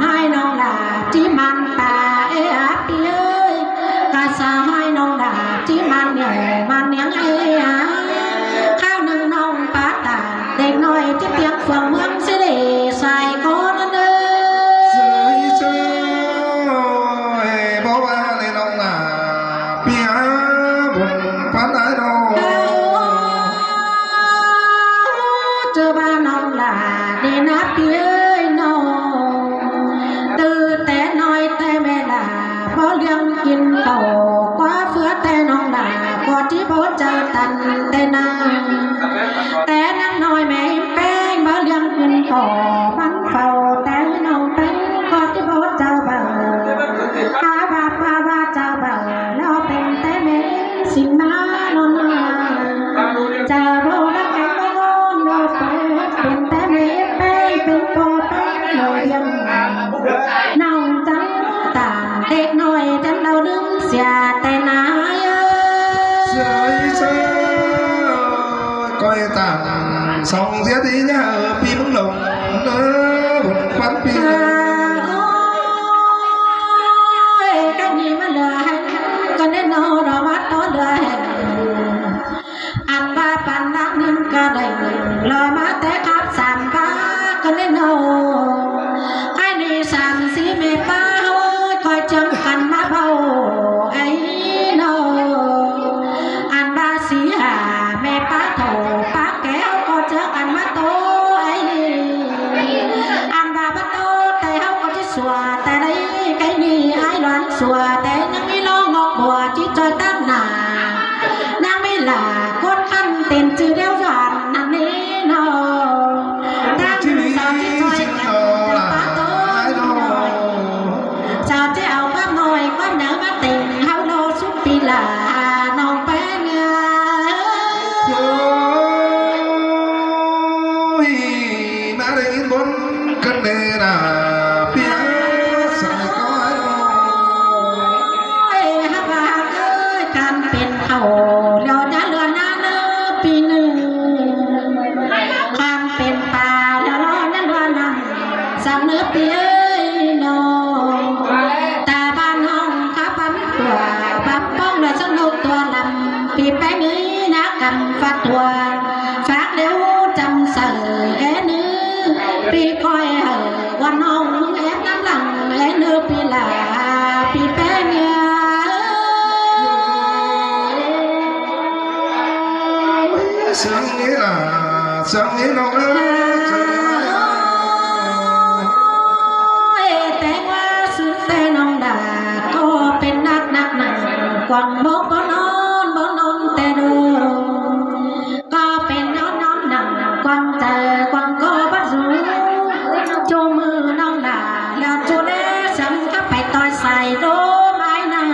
ໃຫ້ນ້ອງຫຼ້າທີ່ມັນຕາເອອາປີເອີຍ ກະສະໃຫ້ນ້ອງຫຼ້າທີ່ມັນໜຽວມັນນຽງເອອາ ຄາວໜຶ່ງນ້ອງປາຕານ ເດັກນ້ອຍທີ່ຕຽງເຟືອງເມືອງສິລິໄຊກໍນັ້ນເດີ. ເຊີຍເຊີຍ ບໍ່ວ່າໃນນ້ອງຫຼ້າປີອາບຸນປັນອ້າຍນ້ອງ ເຈີວ່ານ້ອງຫຼ້ານີ້ນະປີເອີຍນ້ອງ ຕື່ແຕ່ນ້ອຍແຕ່ແມ່ຫຼ້າ ບໍ່ລ້ຽງກິນເຂົ້າ ກວ່າເຟືອແຕ່ນ້ອງຫຼ້າ ກໍທີ່ບໍ່ເຈີກັນແຕ່ນານ ແຕ່ນາງນ້ອຍແມ່ແປ້ງ ບໍ່ລ້ຽງກິນເຂົ້າ ມັນເຝົ້າແຕ່ນ້ອງແປ້ງ ກໍທີ່ບໍ່ເຈີເບິ່ງ ຫາວ່າວ່າວ່າເຈົ້າເບິ່ງ ລາວເປັນແຕ່ແມ່ສິນມານອນນາ ເຈົ້າບໍ່ຮັກກັນບໍ່ງອນ ລາວເປັນແຕ່ແມ່ແປ້ງ ເປັນພໍ່ແປ້ງ ລາວຍັງ ນ້ອງຈັງຕາມເດັກນ້ອຍ ຈັນລາວລືມເສຍແຕ່ນາຍເອີຍ ເຊີຍເຊີຍ ກ້ອຍຕາມສອງເສຍດີຍາເອີ ປີເມືອງຫຼວງເດີ ບຸນປັນປີເອີຍ ໂອ້ຍ ກະນີ້ມາເຫຼືອໃຫ້ ກະແນ່ນອນ ເຮົາມາຕໍ່ເຫຼືອໃຫ້ ອັນວ່າປານນາງໜຶ່ງກະໄດ້ ລໍມາແຕ່ຄາບສາມປາກະແນ່ນອນ ໃຫ້ນີ້ສາມສີ່ແມ່ປ້າເຮົາ ຄ່ອຍຈຽງກັນມາເວົ້າໄອ້ນ້ອງ ອັນວ່າສີ່ຫ້າແມ່ປ້າເຖົ້າປາກແກ້ວ ກໍຈຽງກັນມາໂຕໄອ້ ອັນວ່າມາໂຕແຕ່ເຮົາກໍຊິຊົ່ວ ແຕ່ໃນໄກນີ້ອ້າຍຫຼານຊົ່ວ ແຕ່ຍັງມີນ້ອງນອກບົວທີ່ຈອຍຕາມໜ້າ ນາງມີຫຼ້າກົດຄັນເຕັນຈື່ແລ້ວຫວານນັ້ນນີ້ເນາະ ຕາມສາວທີ່ຈອຍຕາມປາໂຕ ສາວທີ່ເອົາຄວາມນ້ອຍຄວາມໃຫຍ່ມາເຕັງ ເຮົາລໍຊຸມປີຫຼ້ານ້ອງແປ້ງເອີຍ ໂອ້ຍ ມາໄດ້ຍິນບົນກັນແດ່ນາ ເປຍສາຍກ້ອຍ ໂອ້ຍ ຫາກວ່າເອີຍ ການເປັນເຂົ້າ ແລ້ວຈະເຫຼືອນາເນີປີໜຶ່ງ ຄວາມເປັນປາ ແລ້ວລອນັ້ນວ່ານັ້ນ ສຳເນີປີເອີຍນ້ອງ ຕາບ້ານນ້ອງຂາບຳຕົວ ບຳປ້ອງ ແລະສະໜຸກຕົວລຳ ປີແປ້ງເອີຍ ນາກຳຟັດຕົວ ຝາກແລ້ວຈຳໃສ່ແອນເອີຍ ປີກ້ອຍເອີຍ ວ່ານ້ອງມຶງແອບນຳຫຼັງແອນເອີຍ ປີຫຼ້າ ປີແປ້ງເອີຍ ສຽງນີ້ລະ ສຽງນີ້ນ້ອງເອີຍ ໂອ້ຍ ແຕ່ວ່າສຸດແຕ່ນ້ອງດາ ກໍເປັນໜັກໜັກໜັກ ກວາງບໍ່ ບໍ່ນອນ ບໍ່ນອນແຕ່ດົນ ກໍເປັນນອນນອນໜັກ ກວາງໃຈ ກວາງກໍບໍ່ຮູ້ ຈູມືນ້ອງດາ ແລ້ວຈູແລສັງ ກໍໄປຕ່ອຍໃສ່ໂດມອ້າຍນາ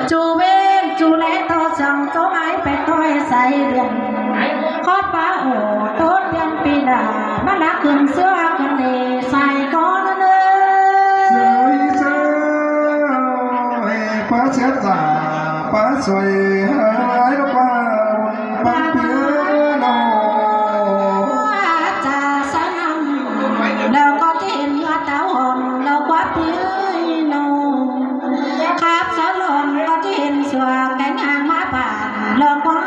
ຈູເວນຈູແລຕໍ່ສັງ ໂຈມອ້າຍໄປຕ່ອຍໃສ່ດຽນ ຂໍປາໂອໂຕດຽນປີດາ ມາລະຂຶ້ນເສືອຂຶ້ນເດໃສ່ກ່ອນເດີ ເຊີຍເຊີຍ ປາເສຍຕາ ປາສວຍຫາຍ ປາບຸນປາເປີນອ ຈາສະນຳ ແລ້ວກໍທີ່ເຫັນວ່າຕາຫອມ ແລ້ວກວ່າປີເອີຍນ້ອງ ຄັບສະຫຼອນກໍຈະເຫັນສວກແກງຫາງມາບານ ລອກວ່າ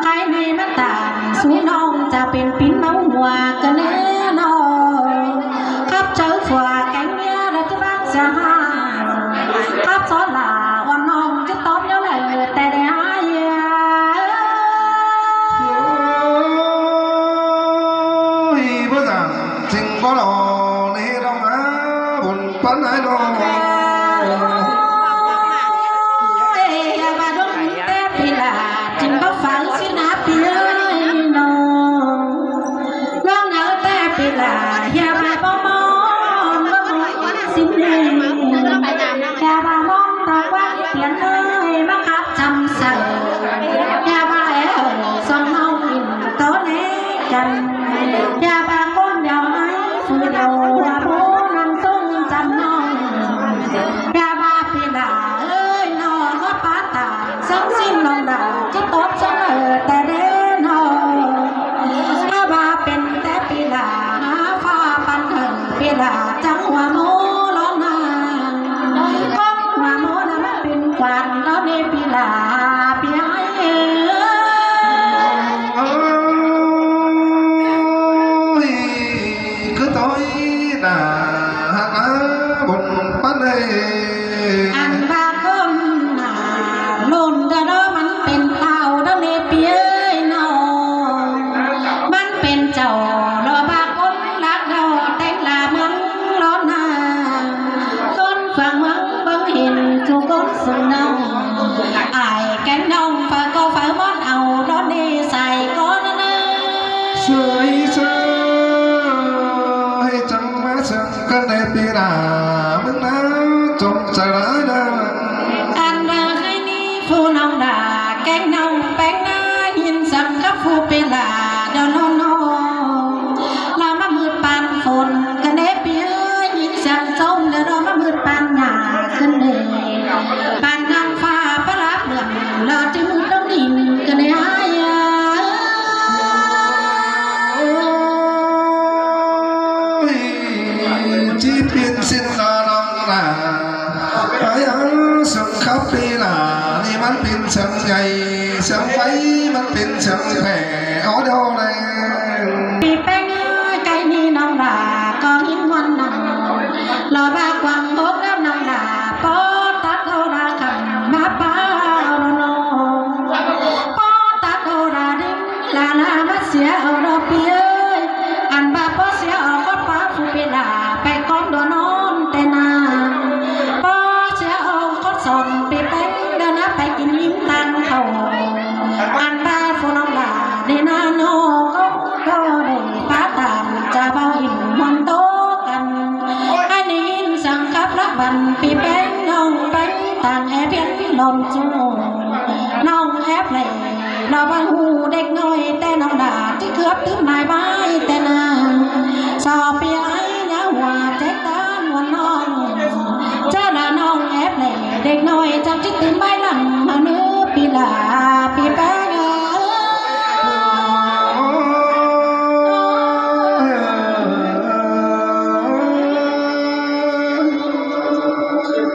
ໃຜນີ້ມາຕານ ສູ່ນ້ອງຈະເປັນປິ່ນເມົາຫົວກະແນ່ນອນ ຄັບເຈົ້າສວກແກງເມຍລະຈະບາກສະຫາຍ ຄັບສອນຫຼ້າອ່ອນນ້ອງຈະຕອບແນວໃດແຕ່ໄດ້ຫາຍ ໂອ້ຍ ບໍ່ສາງ ຈຶ່ງບໍ່ຫຼໍ່ເນດອກມາ ບຸນ ປານໃດດອກ ໂອ້ຍ ຢ່າວ່າດົງແຕ່ປີຫຼ້າ ຈຶ່ງບໍ່ຝັງຊິນາປີເອີຍນ້ອງ ລອງເອົາແຕ່ປີຫຼ້າ ຢ່າວ່າບໍ່ມອງ ບໍ່ມອງຊິເນ ຢ່າວ່າມອງຕອກວ່າປຽນເອີຍ ມາຂັບຈຳໃສ່ ຢ່າວ່າແອວສອງນ້ອງອິນໂຕເນກັນ ຢ່າວ່າຄົນດຽວໃຫ້ຜູ້ດຽວວ່າຜູ້ນັ້ນຊົງຈຳນ້ອງ ຢ່າວ່າ ຈັງຫົວໝໍລະນາງ ຄົນຫົວໝໍລະມາເປັນຂວັນລະເນປີລາ ເປີຍເອີຍ. ໂອ້ຍ ຄືຕ້ອຍໜ້າຮັກນາບົນປານໃດ ອັນວ່າຄົນໜ້າລົ້ນດະເນາະ ມັນເປັນທ້າວດະເນປີເອີຍເນາະ ມັນເປັນເຈົ້າລະວ່າຄົນ ລາວແຕ່ງລາເມືອງລອນນາ ຄົນຝັ່ງເມືອງເບິ່ງເຫັນສູ່ຄົນສຸງນາ ອ້າຍແກ້ງນ້ອງຝາກກໍຝາກມ່ອນເອົາດອນເດໃສ່ກ່ອນນະ ເຊີຍເຊີຍ ໃຫ້ຈັງມາເຊິ່ງກັນໃນປີໜ້າ ມຶງນາຈົ່ງຈະລານາ ອັນວ່າໃຫ້ນີ້ຜູ້ນ້ອງດາ ແກ້ງນ້ອງແປ້ງນາ ຍິນສັງກັບຜູ້ເປລາດອນນອນ ລາມາມືດປານຝົນກັນເດປີເອີຍ ຍິນສັງຊົມເດີ ລາມາມືດປານຫຍ້າຂຶ້ນເດ ປານນາງຟ້າປະລາບເຫຼືອງ ລາຈິມືດດອງດິນກັນເດອ້າຍເອີຍ. ໂອ້ຍ ຈີ່ປ່ຽນເສັ້ນນານ້ອງນາ ອາຍເອີຍ ສົງຄັບປີໜ້ານີ້ມັນເປັນເຊິ່ງໃຫຍ່ ເຊິ່ງໄຟມັນເປັນເຊິ່ງແຜ່ ເອົາດອກແລງ ປີແປ້ງເອີຍ ໃກ້ນີ້ນ້ອງຫຼ້າກໍຍິນມ່ວນນຳ ລາວວ່າກວາງບົກແລ້ວນ້ອງຫຼ້າ ປໍຕັດໂອລາຄຳມາປາເອົາລະນ້ອງ ປໍຕັດໂອລາດິງ ລາລາມາເສຍເອົາດອກປີເອີຍ ອັນວ່າປໍເສຍເອົາກໍປາຜູ້ເປລາ ໄປກ່ອນດວນນອນແຕ່ນາ ປໍເສຍເອົາກໍສອນປີແປ້ງ ເດີນນາໄປກິນອີ່ມທາງເຂົ້າ ອັນວ່າຜູ້ນ້ອງຫຼ້າເດນານ້ອງກໍ ກໍໄດ້ປາຕາມຈະເວົ້າອີ່ມມ່ວນໂຕກັນ ໃຫ້ໄດ້ຍິນສັງກັບລະບັນປີແປ້ງ ນ້ອງໄປຕາງແອບພຽນລອມຈູ ນ້ອງແອບແລ ລະວັງຫູເດັກນ້ອຍ ແຕ່ນ້ອງດາຈິເກືອບຕື່ມນາຍໄວ້ແຕ່ນາ ຊອບປີອ້າຍຍາຫົວແຈກຕານວນນ້ອງ ເຈົ້າລະນ້ອງແອບແລ ເດັກນ້ອຍຈັກຈິຕື່ມໄວ້ຫຼັງມາເນີ ປີຫຼ້າປີແປ້ງເອີຍ.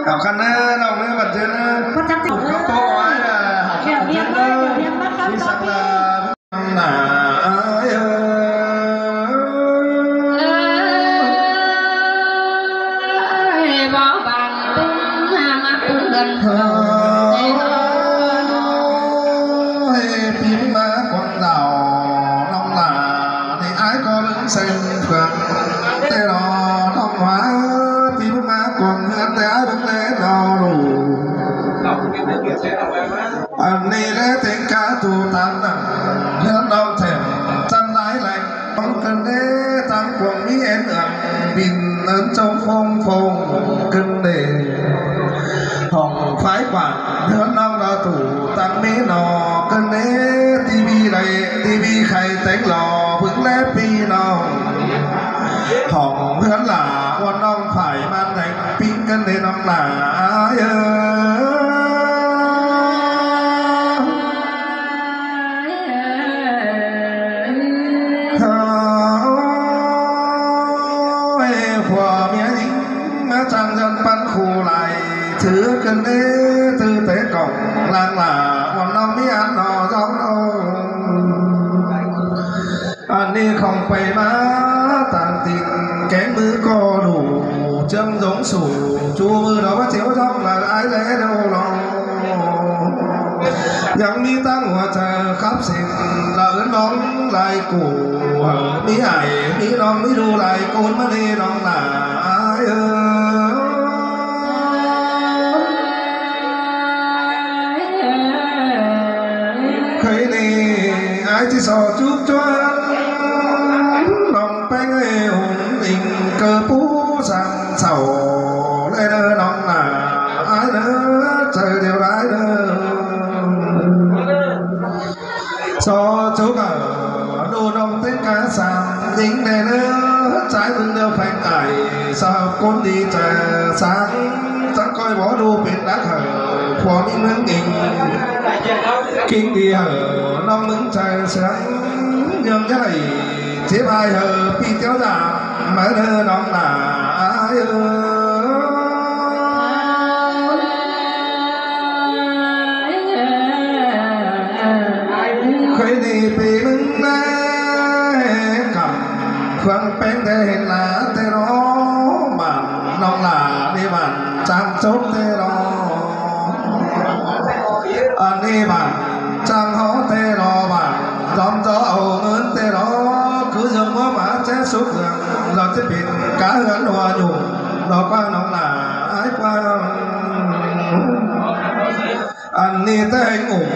ເອົາຄັນເດີ ນ້ອງເດີ ບັດເຈີເດີ ບໍ່ຈັກຕິດ ເຂົ້າໂຕະໄວ້ເດີ ດຽວ ດຽວ ດຽວ ດຽວ ມາຄຳຕໍ່ປີ ໜ້າອ້າຍເອີຍ ເອີຍ ບໍ່ບາງເປັນຫາມາເພື່ອນເຮົາ ເອີຍ ປີມາກວນເຫຼົ່າ ນ້ອງຫຼ້າ ນີ້ອ້າຍກໍເບິ່ງໃສ່ເພື່ອນ ແຕ່ລໍນ້ອງວ່າ ປີມາກວນເຮືອນ ແຕ່ອ້າຍເບິ່ງແລນ້ອງລູກ ອັນນີ້ແລເຕັງກາຕູຕານໜັງ ເຮືອນນ້ອງແຖມຈັນລາຍແລງ ມອງກັນເດ ຕາມກວາງມີແອນເອືອງ ບິນເອີ້ນຈົງຟົງຟົງກັນເດ ຫ້ອງຝາຍກວ້າງ ເຮືອນນ້ອງລອຕູ້ ຕັ້ງເມນອກັນເດ ທີວີໄດ້ ທີວີໄຂ່ແຕງຫຼໍ່ ເບິ່ງແລພີ່ນ້ອງ ຫ້ອງເຮືອນຫຼ້າ ອວນນ້ອງຝາຍມາແຕງ ປີ້ງກັນເດນ້ອງຫຼ້າເອີຍ ໂອ້ຍ ຜົວເມຍຍິງມາຈ້າງເຮືອນປັນຄູ່ຫຼາຍ ຖືກັນເດ ຖືແຕ່ກ່ອງລາງຫຼ້າ ອວນນ້ອງມີອັນໜໍ່ເຈົ້ານ້ອງ ອັນນີ້ຂອງໄປມາຕ່າງຕິ່ງ ແກງມືກໍດູ ເຈີງສົງສູ ຈູມືດອກວ່າຈຽວຈອງລະອາຍແລດອງ ຍັງມີຕັ້ງຫົວໃຈຂັບເສັ້ນ ລະເອີ້ນນ້ອງຫຼາຍກູ ມີອ້າຍມີນ້ອງມີດູຫຼາຍກູນມາເດນ້ອງຫຼ້າເອີຍ. ເຄີຍນີ້ອ້າຍຊິສໍຈູບຈວນ ນ້ອງແປ້ງເອີຍ ຫຸນອິງເກີປູສາມເສົາ ແລເດີນ້ອງໜ້າອ້າຍເດີ ໃຈດຽວຫຼາຍເດີ ສໍຈູບເອີຍ ດູນ້ອງເຕັງກາສາມຍິງແລເດີ ໃຈມຶງເດີແຟງອ້າຍ ສາວຄົນດີໃຈສາງ ຈັງຄ່ອຍບໍ່ດູເປັນນັກເອີຍ ຜົວມີເມືອງອິງ ກິງດີເອີຍ ນ້ອງມຶງໃຈສຽງ ຍອງໃຫຍ່ ເຈັບອາຍເອີຍ ປີເຈົ້າດາມມາເດີນ້ອງໜ້າ ສົມແຕ່ລໍ ອັນນີ້ບາດ ຈ້າງເຮົາແຕ່ລໍບາດ ດອມຈອເອົາເງິນແຕ່ລໍ ຄືຈັ່ງວ່າມາແຈສຸດເລື່ອງ ລາວຈະເປັນກາເຮືອນຫົວຫຍຸ້ງ ດອກວ່ານ້ອງຫຼ້າອ້າຍກວ້າງ ອັນນີ້ແຕ່ໃຫ້ງຸ່ມ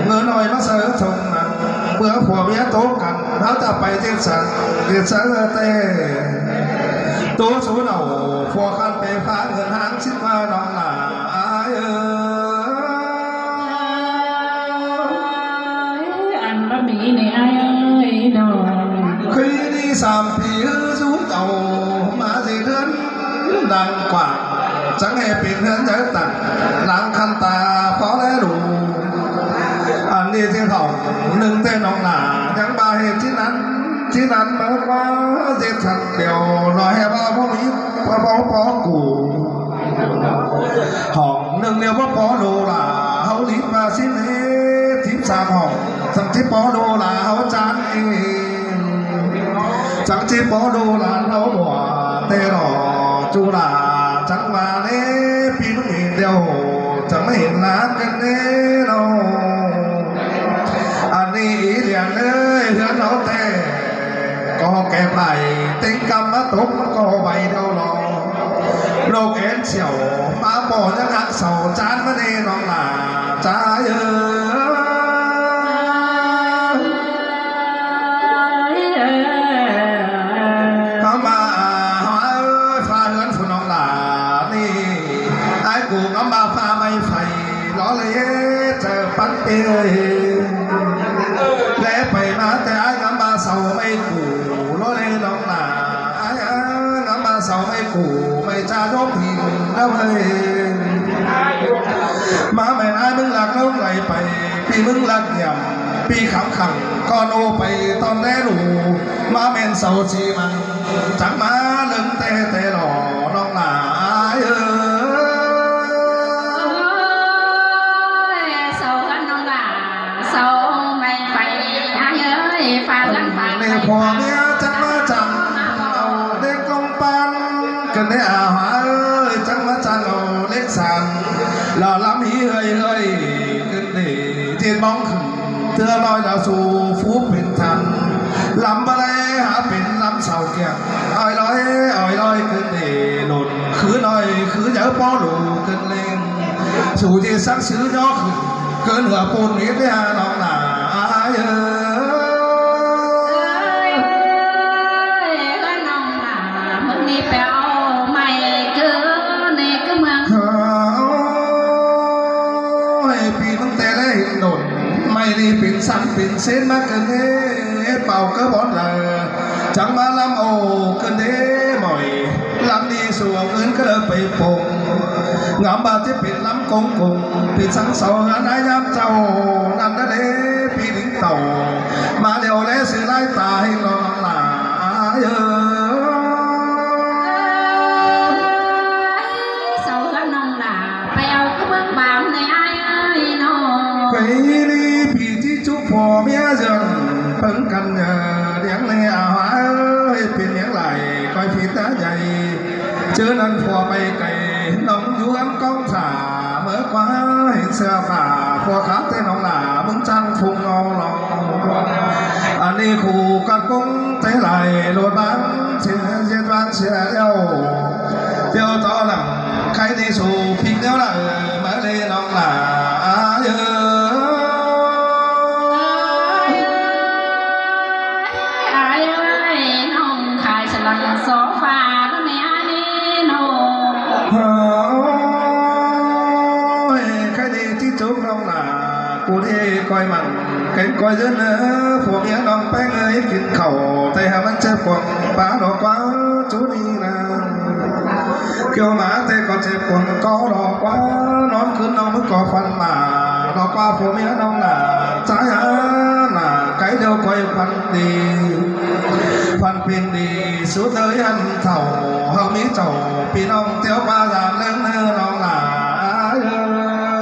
ເງິນນ້ອຍມາໃສ່ຖົງນັ້ນ ເມື່ອຜົວເມຍຕົກກັນ ເຮົາຈະໄປຈັ່ງຊັ້ນ ເຮັດຊັ້ນແຕ່ ໂຕສູນເອົາ ຜົວຄັນໄປຝາກເງິນຫ້າງສິບມານ້ອງຫຼ້າອ້າຍເອີຍ ອັນບໍ່ມີນີ້ອ້າຍເອີຍດອກ ຄືນີ້ສາມປີຄືສູນເອົາ ມາຊິເດືອນ ນາງກວ້າງ ຈັ່ງໃຫ້ເປັນເຮືອນໃຫຍ່ຕັ້ງ ນາງຄັນຕາພໍແລດູ ອັນນີ້ຊິເທົ່າໜຶ່ງແຕ່ນ້ອງຫຼ້າ ຍັງມາເຮັດທີ່ນັ້ນ ທີ່ນັ້ນມາວ່າເຮັດທັນດຽວ ລອຍແຮວ່າບໍ່ມີ ບໍ່ພໍກູ ຫ້ອງໜຶ່ງດຽວບໍ່ພໍໂລຫຼ້າ ເຮົາລີບມາສິເຮັດສິບສາມຫ້ອງ ຈັ່ງຊິພໍໂລຫຼ້າເຮົາຈານເອງ ຈັ່ງຊິພໍໂລຫຼ້າເຮົາບໍ່ແຕ່ລໍຈູຫຼ້າ ຈັ່ງມາເດ້ປີມື້ນີ້ດຽວ ຈັ່ງມາເຫັນໜ້າກັນເດ້ນ້ອງ ອັນນີ້ອີຫຼຽນເອີຍ ເຮືອນເຮົາແຕ່ ກໍແກ່ໄປ ເຕັງກຳມາຕົກ ມັນກໍໃບດຽວລໍ ນົກແອ່ນສ່ຽວ ມາບໍ່ຍັງຮັກເສົາ ຈານມາແນ່ນ້ອງຫຼ້າ ຈ້າເອີຍ ເຮົາມາ ເຮົາເອີຍ ຟ້າເຮືອນຜູ້ນ້ອງຫຼ້ານີ້ ອ້າຍກູງຳມາຟ້າໄມ້ໄຟ ລໍເລເຈີປັນເອີຍ ແລໄປມາແຕ່ອ້າຍງຳມາເສົາໄມ້ກູ ລໍເລນ້ອງຫຼ້າ ອ້າຍງຳມາເສົາໄມ້ກູ ໄມ້ຈາດົກຫີນລະເວີຍ ມາແມ່ນອ້າຍມຶງລັກລົງໄຫຼໄປ ປີມຶງລັກຢ້ຽມ ປີຄຳຂັງ ກ່ອນໂອໄປຕອນແລດູ ມາແມ່ນເສົາສີມັນ ຈັກມາເລີ່ມແຕ່ແຕ່ລໍນ້ອງຫຼ້າອ້າຍເອີຍ ເສົາເຮືອນນ້ອງຫຼ້າ ເສົາໄມ້ໄຟອ້າຍເອີຍ ຝາກເຮືອນຝາກໄມ້ ພໍ່ເມຍຈັກມາຈັ່ງເອົາເຫຼັກລົງປັ້ນ ກັນເດ້ອ້າຍເອີຍ ຈັກມາຈັ່ງເອົາເຫຼັກສັນ ລະລຳຫີເຮີ້ຍເຮີ້ຍ ຂຶ້ນເດ້ ເຈັດໂມງຂຶ້ນ ເທື່ອນ້ອຍລະສູ່ຟູເປັນທັນ ລຳບໍ່ໄດ້ຫາເປັນລຳເສົາແກ້ງ ອ້ອຍລອຍ ອ້ອຍລອຍ ຂຶ້ນເດ ຫຼົ່ນຄືນ້ອຍຄືໃຫຍ່ ພໍລູກຂຶ້ນເລັ່ງ ສູ່ຊິສັກຊື່ຍໍຂຶ້ນ ເກີນເຫືອປູນມີດເດ ນ້ອງຫຼ້າອ້າຍເອີຍ ເອີຍ ເອີຍ ນ້ອງຫຼ້າ ມື້ນີ້ໄປເອົາໄມ້ຄືນີ້ຄືເມືອງ ໂອ້ຍ ປີຕັ້ງແຕ່ແລເຫັນດົນ ໄມ້ນີ້ເປັນສັນເປັນເຊນມາເກີນເດ ເປົ່າເກີບອອນເລີ ຈັ່ງມາລຳໂອເກີນເດໝ້ອຍ ລຳນີ້ສູ່ເອົາເງິນກະເລີໄປປົງ ງາມບາດຈະເປັນລຳກົງກົງ ເປັນສັງເສົາເຮືອນອາຍາມເຈົ້າ ນັ້ນນະເດ ປີໜຶ່ງເຕົາ ມາແລ້ວແລຊື່ລາຍຕາແຫ່ງນ້ອງຫຼ້າ ອ້າຍເອີຍ ເສົາເຮືອນນ້ອງຫຼ້າ ໄປເອົາກະເບື້ອງບາມໃນອ້າຍເອີຍນ້ອງ ໄປນີ້ປີທີ່ຈຸພໍ່ເມຍເຮືອນ ເບິ່ງກັນເດີ ລ້ຽງແລອ້າຍເອີຍ ເປັນຫຍັງຫຼາຍ ຂ້ອຍຜິດຕາໃຫຍ່ ເຈີນັ້ນຜົວໄປໄກ ນ້ອງຢູ່ເຮືອນກອງຖ້າ ເມືອກວ່າເຫັນເສື້ອຜ້າ ຜົວຂາແຕ່ນ້ອງຫຼ້າ ເມືອງຈາງພຸງເອົາລອງ ອັນນີ້ຄູ່ກັບກົງແຕ່ຫຼາຍ ໂລດບາງເສຍ ເສຍບາງເສຍແລ້ວ ດຽວຕໍ່ຫຼັງ ໃຄດີສູ່ພິກແນວລະເອີ ມາເລີຍນ້ອງຫຼ້າ ອ້າຍເອີຍ ອ້າຍເອີຍ ນ້ອງຂາຍສະຫຼັງໂຊຟານຳແມ່ອ້າຍແນ່ນ້ອງ ໂອ້ຍ ໃຄດີທີ່ຈຸກນ້ອງຫຼ້າ ກູເດກອຍມັນ ເກັນກອຍເດີນເດີ ຜົວເມຍນ້ອງແປ້ງເອີຍ ກິນເຂົ້າ ແຕ່ໃຫ້ມັນເຈັບກວ່າ ປາດອກກວ່າຈຸນີ້ນາ ກ່ຽວມາແຕ່ກໍເຈັບກວ່າ ກໍດອກກວ່າ ນອນຄືນນ້ອງມຶງກໍຝັນມາ ດອກກວ່າຜົວເມຍນ້ອງຫຼ້າ ຈາຍຫາໜ້າ ໄກດຽວກອຍຝັນດີ ຝັນເປັນດີ ສຸດເອີຍອັນເຖົ້າ ເຮົາມີເຈົ້າ ພີ່ນ້ອງຕຽວມາລາເລີງເນີ ນ້ອງຫຼ້າເອີຍ.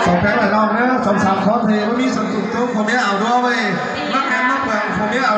ອອກແພງຫຼາຍລອບເດີ ສອງສາມຄົນທີ່ບໍ່ມີສະຕຸໂຕຜົວເມຍເອົາດ້ວຍເວີຍ ມັກແມ່ນມັກເບິ່ງຜົວເມຍເອົາ